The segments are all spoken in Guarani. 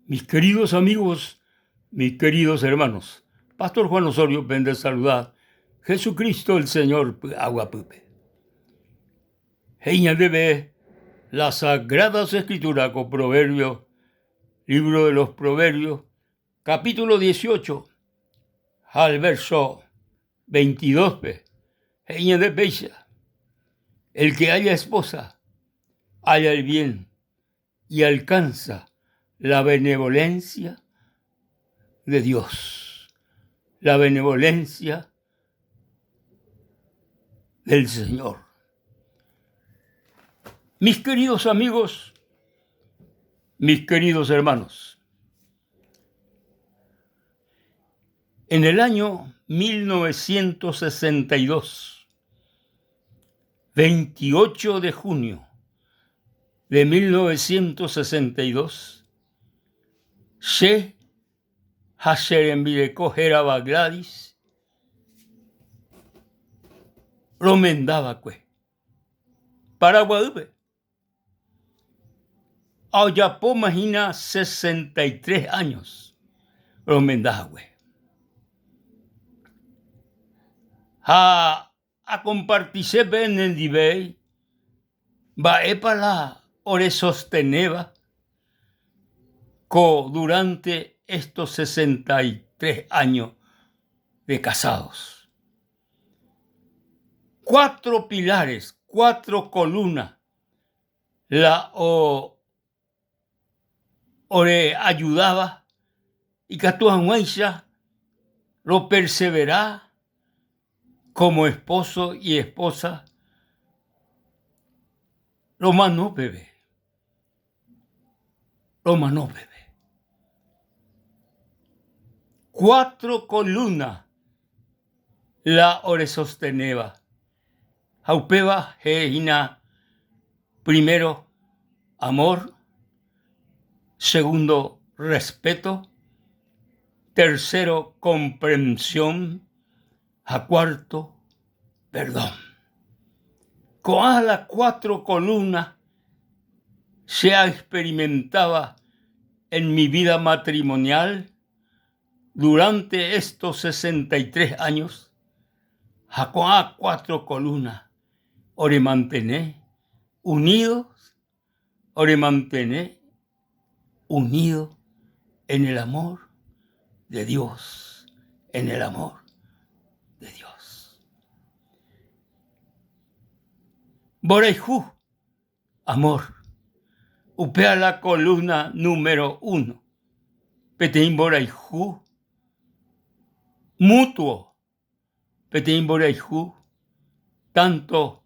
Mis queridos amigos, mis queridos hermanos, Pastor Juan Osorio pende saluda, Jesucristo el Señor py'aguapýpe. He'i ñandéve las Sagradas Escrituras ko Proverbio, libro de los Proverbios, capítulo 18, ha el verso 22-pe, he'i ñande péicha, El que halla esposa, halla el bien y alcanza la benevolencia de Dios, la benevolencia del Señor. Mis queridos amigos, mis queridos hermanos, en el año 1962, 28 de junio de 1962, che ha che rembireko hérava Gladys romendava'ekue Paraguaýpe. Ha ojapóma hína 63 años romenda hague. Ha Akompartise pe nendive mba'épa la oresostenéva ko durante estos 63 años de casados. Cuatro pilares, cuatro columnas la oreajudáva ikatu hag̃uáicha ropersevera kómo espóso y espósa romano peve, romano peve. Cuatro kolúmna la oresostenéva ha upéva he'ína primero amor, segundo respeto, tercero comprensión ha cuarto perdón. Ko'ã la cuatro columna che aexperimentáva en mi vida matrimonial Durante estos 63 años ha ko'ã cuatro columna oremantene unidos, oremantene unidos en el amor de Dios, en el amor de Dios. Mborayhu Amor. Upéva la columna número uno. Peteĩ mborayhu mutuo, peteĩ mborayhu tanto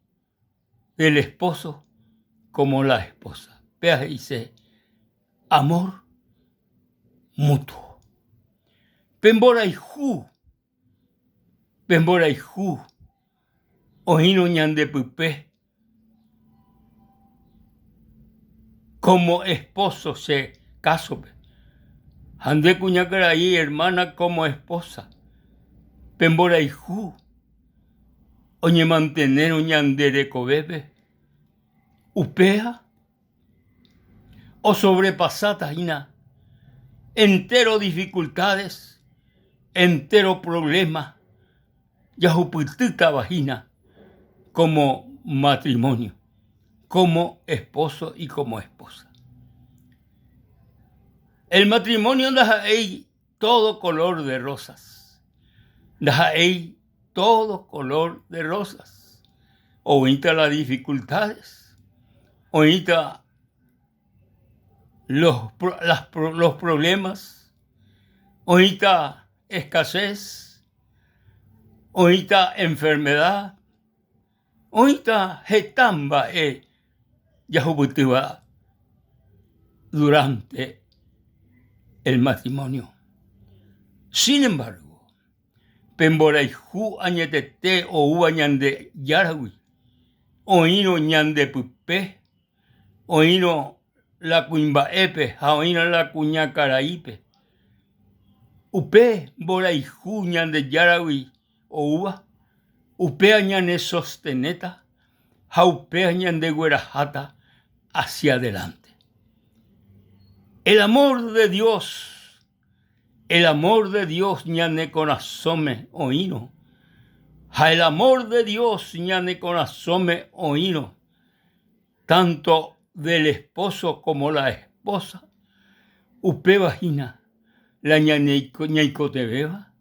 del esposo como la esposa. Péva he'ise amor mutuo. Pe mborayhu, pe mborayhu oĩrõ ñande pype Kómo espóso che kásope, ha nde kuñakarai ermána kómo espósa, pe mborayhu oñemantenérõ ñande rekovépe, upéva osovrepasáta hína entéro difikultádes, entéro provléma jahupytýtava hína kómo matrimónio, kómo espóso y kómo espósa. El matrimónio ndaha'éi tódo kolór de rosas, ndaha'éi tódo kolór de rosas. Oĩta la difikultádes, oĩta los, las, los problemas, oĩta escasez, oĩta enfermedad, oĩta heta mba'e jahupytýva durante el matrimonio. Sin embargo, pe mborayhu añetete oúva Ñandejáragui, oĩrõ ñande pype, oĩrõ la kuimba'épe ha oĩrõ la kuñakaraípe. Upe mborayhu Ñandejáragui oúva, upéva ñanesostenéta ha upéva ñandegueraháta hacia adelante. El amor de Dios, el amor de Dios ñane korasõme oĩrõ, ha el amor de Dios ñane korasõme oĩrõ, tanto del esposo como la esposa, upéva hína la ñaikotevẽva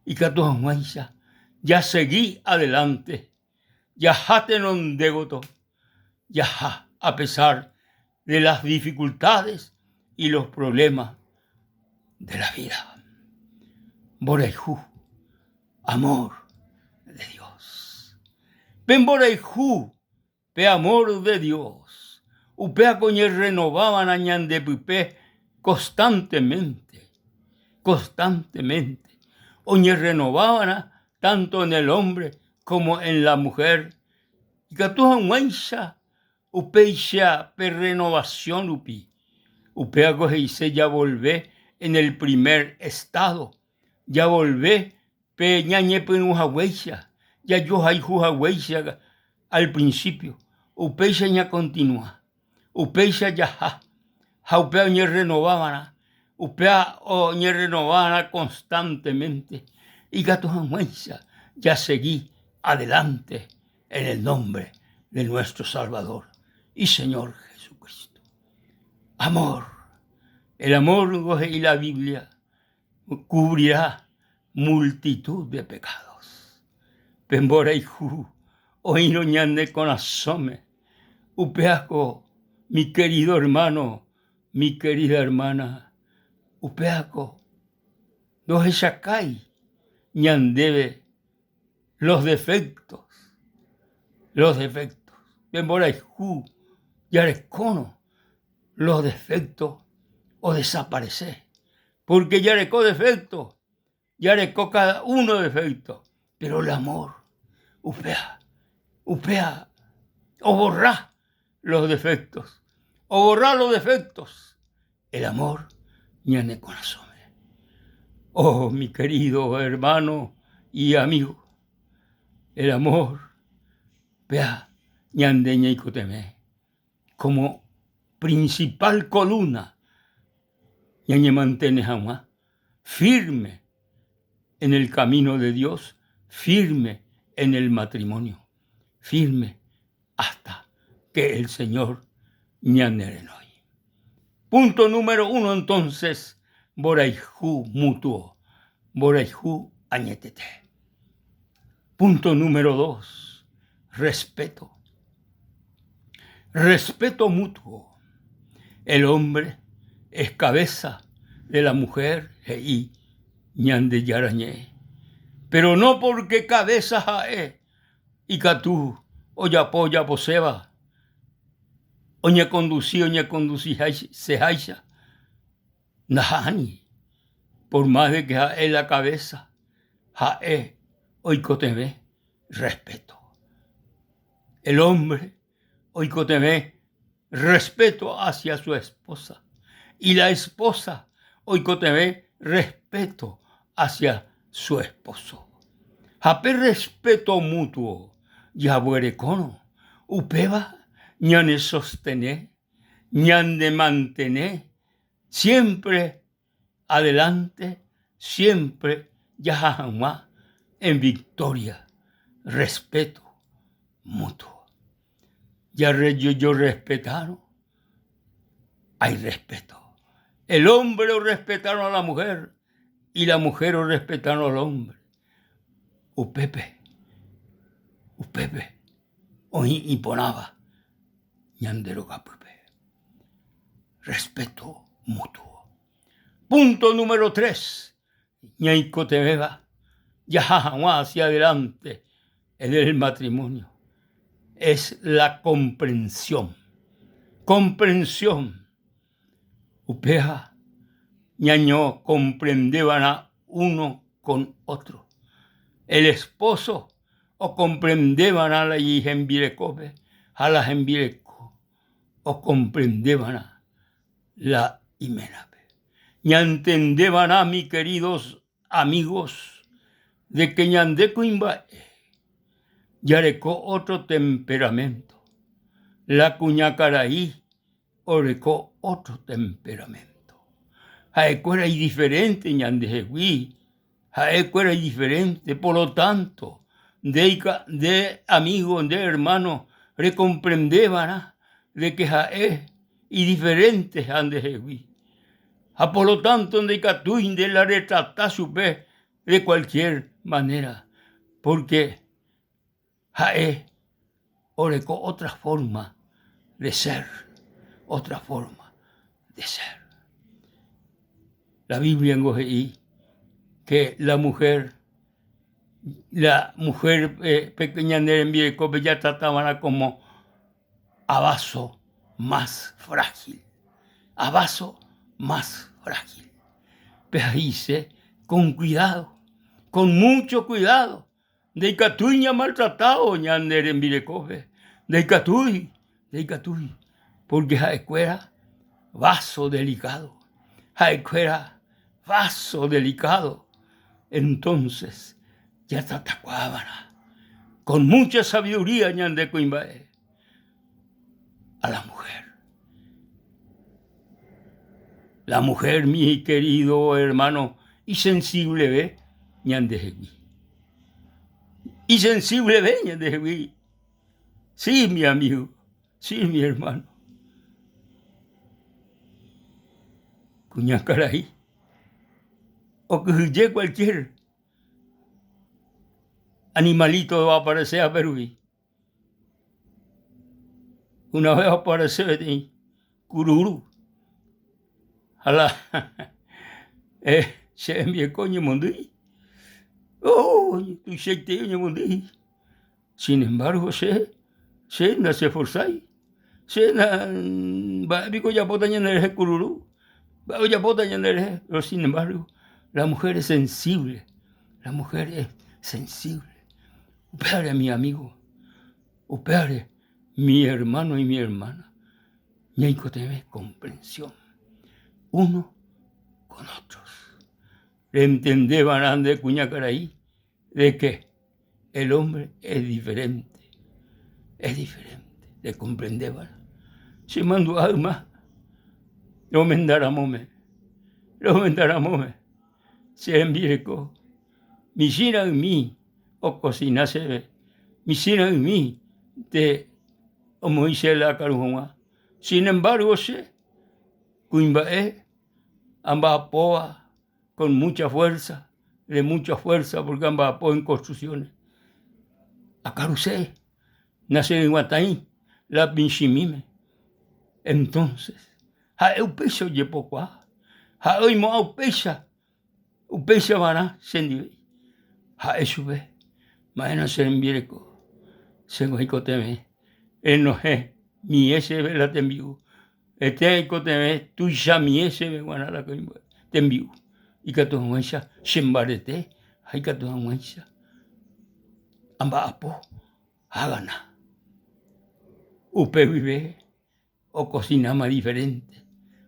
ikatu hag̃uáicha jasegi adelante, jaha tenonde gotyo, jaha a pesar de las dificultades y los problemas de la vida. Mborayhu, amor de Dios. Pe mborayhu, pe amor de Dios, upéva oñerrenováva'erã ñandepype constantemente, constantemente. Oñerrenováva'erã tanto en el hombre como en la mujer. Ikatu hag̃uáicha Upéicha pe renovación rupi, upévako he'ise javolve en el primer estado, javolve pe ñañepyrũ haguéicha, jajohayhu haguéicha al principio, upéicha ñakontinua, upéicha jaha, ha upéva oñerrenova va'erã, upéva oñerrenova va'erã constantemente ikatu hag̃uáicha jasegi adelante en el nombre de nuestro Salvador y Señor Jesucristo. Amor. El amor, ningo he'i la Biblia, cubrirá multitud de pecados. Pe mborayhu oĩrõ ñane korasõme, upévako mi querido hermano, mi querida hermana, upévako ndohechakái ñandéve los defectos, los defectos, pe mborayhu jarekórõ los defectos odesaparece, porque jareko defecto, jareko cada uno defecto, pero el amor upéva, upéva oborra los defectos, oborra los defectos, el amor ñane korasõme. Oh, mi querido hermano y amigo, el amor péa ñande ñaikotevẽ como principal columna ñañemantene hag̃ua firme en el camino de Dios, firme en el matrimonio, firme hasta que el Señor ñanerenói. Punto número uno entonces, mborayhu mutuo, mborayhu añetete. Punto número dos, respeto. Respeto mutuo. El hombre es cabeza de la mujer, he'i Ñandejára Ñe'ẽ. Pero no porque cabeza ha'e ikatu ojapo ojaposéva, oñekondusi oñekondusiseháicha, ndaha'áni, por más de que ha'e la cabeza, ha'e oikotevẽ respeto. El hombre oikotevẽ respeto hacia su esposa y la esposa oikotevẽ respeto hacia su esposo. Ha pe respeto mutuo jaguerekórõ, upéva ñanesostene, ñanemantene siempre adelante, siempre jaha hag̃ua en victoria, respeto mutuo. Jarejojorrespetárõ, hay respeto. El hombre orrespetárõ a la mujer y la mujer orrespetárõ al hombre, upépe, upépe oĩ iporãva ñande rogapýpe. Respeto mutuo. Punto número tres, ñaikotevẽva jaha hag̃ua hacia adelante en el matrimonio es la comprensión. Comprensión. Upéva ñañokomprendeva'erã uno con otro. El esposo okomprendeva'erã la hembirekópe ha la hembireko okomprendeva'erã la iménape. Ñantendeva'erã mi queridos amigos de que ñande kuimba'e jareko otro temperamento, la kuñakarai oreko otro temperamento. Ha'ekuéra idiferénte ñandehegui, ha'ekuéra idiferénte, por lo tanto, nde, nde amigo, nde hermano rekomprendeva'erã de que ha'e idiferenteha ndehegui. Ha por lo tanto ndaikatúi nde la retrata chupe de cualquier manera, porque ha'e oreko otra forma de ser, otra forma de ser. La Biblia ngo he'i que la mujer, la mujer pe ñane rembirekópe jatratava'erã como a vaso más frágil, a vaso más frágil. Pe he'ise con cuidado, con mucho cuidado, ndaikatúi ñamaltratávo ñane rembirekópe, ndaikatúi, ndaikatúi, porque ha'ekuéra vaso delicado, ha'ekuéra vaso delicado, entonces jatratakuaava'erã con mucha sabiduría ñande kuimba'e a la mujer. La mujer, mi querido hermano, isensibleve ñandehegui. Isensibleve ñandehegui. Sí, mi amigo, sí, mi hermano. Kuñakarai okyhyje cualquier animalito oaparecéva pérupi. Una vez oaparece peteĩ kururu ha la che rembieko oñemondýi, tuichaitei oñemondýi. Sin embargo che, che ndacheforzái, che na mba'e piko ojapóta ñanderehe kururu, mba'e ojapóta ñanderehe, pero sin embargo la mujer es sensible, la mujer es sensible. Upévare mi amigo, upévare mi hermano y mi hermana, ñaikotevẽ comprensión uno con otros. Rentende va'erã nde kuñakarai de que el hombre es diferente, es diferente, recomprendéva'erã. Che mandu'a yma romenda ramóme, romenda ramóme che rembireko michĩ ra'ymi okosina chéve, michĩ ra'ymi nde omoĩ chéve akaru hag̃ua. Sin embargo che kuimba'e amba'apóva con mucha fuerza, de mucha fuerza porque amba'apo en construcciones. Akaruse, nacheryg̃uatãi la michĩmíme. Entonces, ha'e upéicha ojepokuaa, ha'e oimo'ã upéicha, upéicha va'erã chendive. Ha'e chupe, ma'erã che rembireko, chéngo aikotevẽ renohẽ mie chéve la tembi'u Hete aikotevẽ tuichamie chéve g̃uarã la kuimba'e tembi'u, ikatu hag̃uáicha chembarete ha ikatu hag̃uáicha amba'apo ha agana. Upe guive okosináma diferente,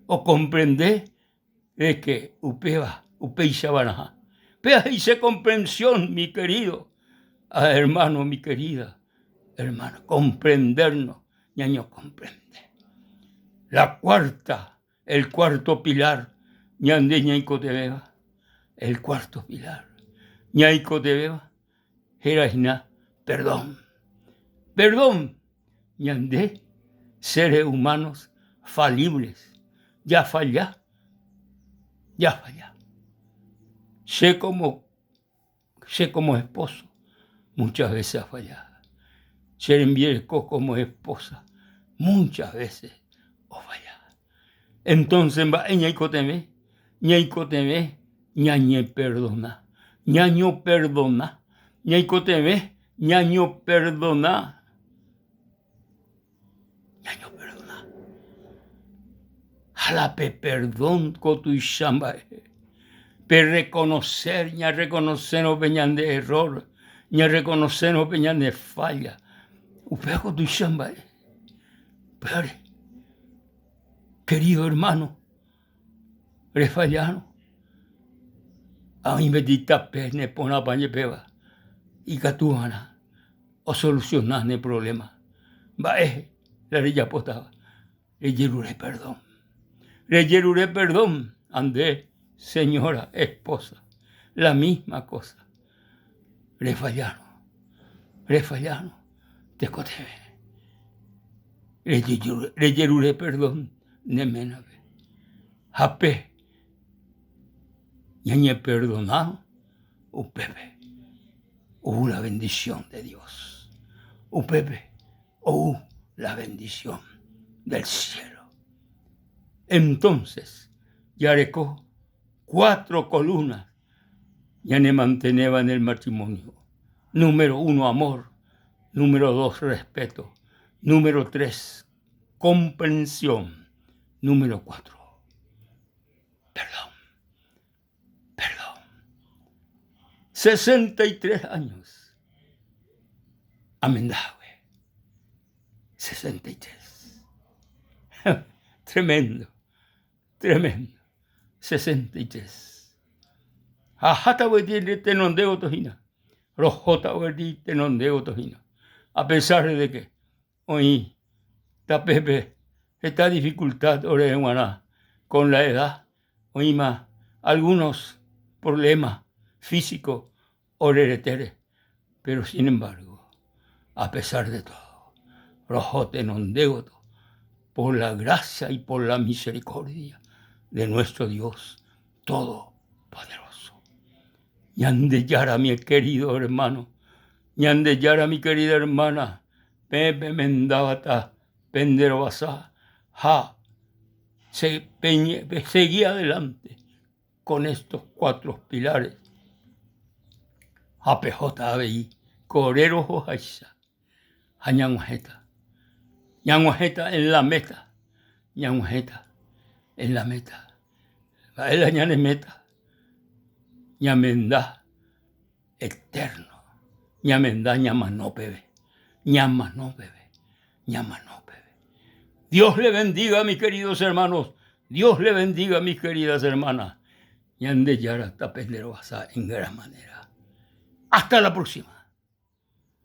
okomprende de que upéva upéicha va'erãha. Péva he'ise comprensión mi querido hermano, mi querida hermana, comprendernos ñañokomprende. La cuarta, el cuarto pilar ñande ñaikotevẽva, el cuarto pilar ñaikotevẽva héra hína perdón. Perdón ñande seres humanos falibles, jafalla, jafalla. Che como Che como esposo muchas veces afallado. Che rembireko como esposa muchas veces ofallado. Entonces mba'e ñaikotevẽ? Ñaikotevẽ ñañeperdona, ñañoperdona, ñaikotevẽ ñañoperdona. Ñañoperdona. Ha la pe perdón ko tuicha mba'e. Pe reconocer, ñarreconocerõ pe ñande error, ñarreconocerõ pe ñande falla, upéva ko tuicha mba'e. Upévare, querido hermano, refallárõ, oĩ peteĩ tape neporãpa jepéva ikatuva'erã. Osolusiona ne provléma. Mba'e la rejapótava? Rejerure perdón. Rejerure perdón. Ha nde, señora esposa, la misma cosa. Refallárõ, refallárõ tekotevẽ rejerure perdón ne ménape. Ha pe ñañeperdonárõ upépe ou la bendición de Dios, upépe ou la bendición del cielo. Entonces jareko cuatro columnas ñanemantenéva en el matrimonio. Número uno, amor. Número dos, respeto. Número tres, comprensión. Número cuatro, perdón. Perdón. 63 años amendahague. 63. Tremendo, tremendo. 63. Ha aháta gueteri tenonde gotyo hína. Rohóta gueteri tenonde gotyo hína. A pesar de que oĩ tapépe heta dificultad ore g̃uarã con la edad oĩma algunos problema físico ore retére, pero sin embargo, a pesar de todo, roho tenonde gotyo por la gracia y por la misericordia de nuestro Dios Todopoderoso. Ñandejára mi querido hermano, Ñandejára mi querida hermana, peẽ pemendávata pende rovasa ha pesegi adelante con estos cuatro pilares ha pehóta avei ko ore rohoháicha ha ñag̃uahẽta, ñag̃uahẽta en la meta, ñag̃uahẽta en la meta. Mba'e la ñane meta? Ñamenda eterno, ñamenda ñamano peve, ñamano peve, ñamano peve. Dios le bendiga mis queridos hermanos, Dios le bendiga mis queridas hermanas. Ñandejára tapenderovasa en gran manera. Hasta la próxima.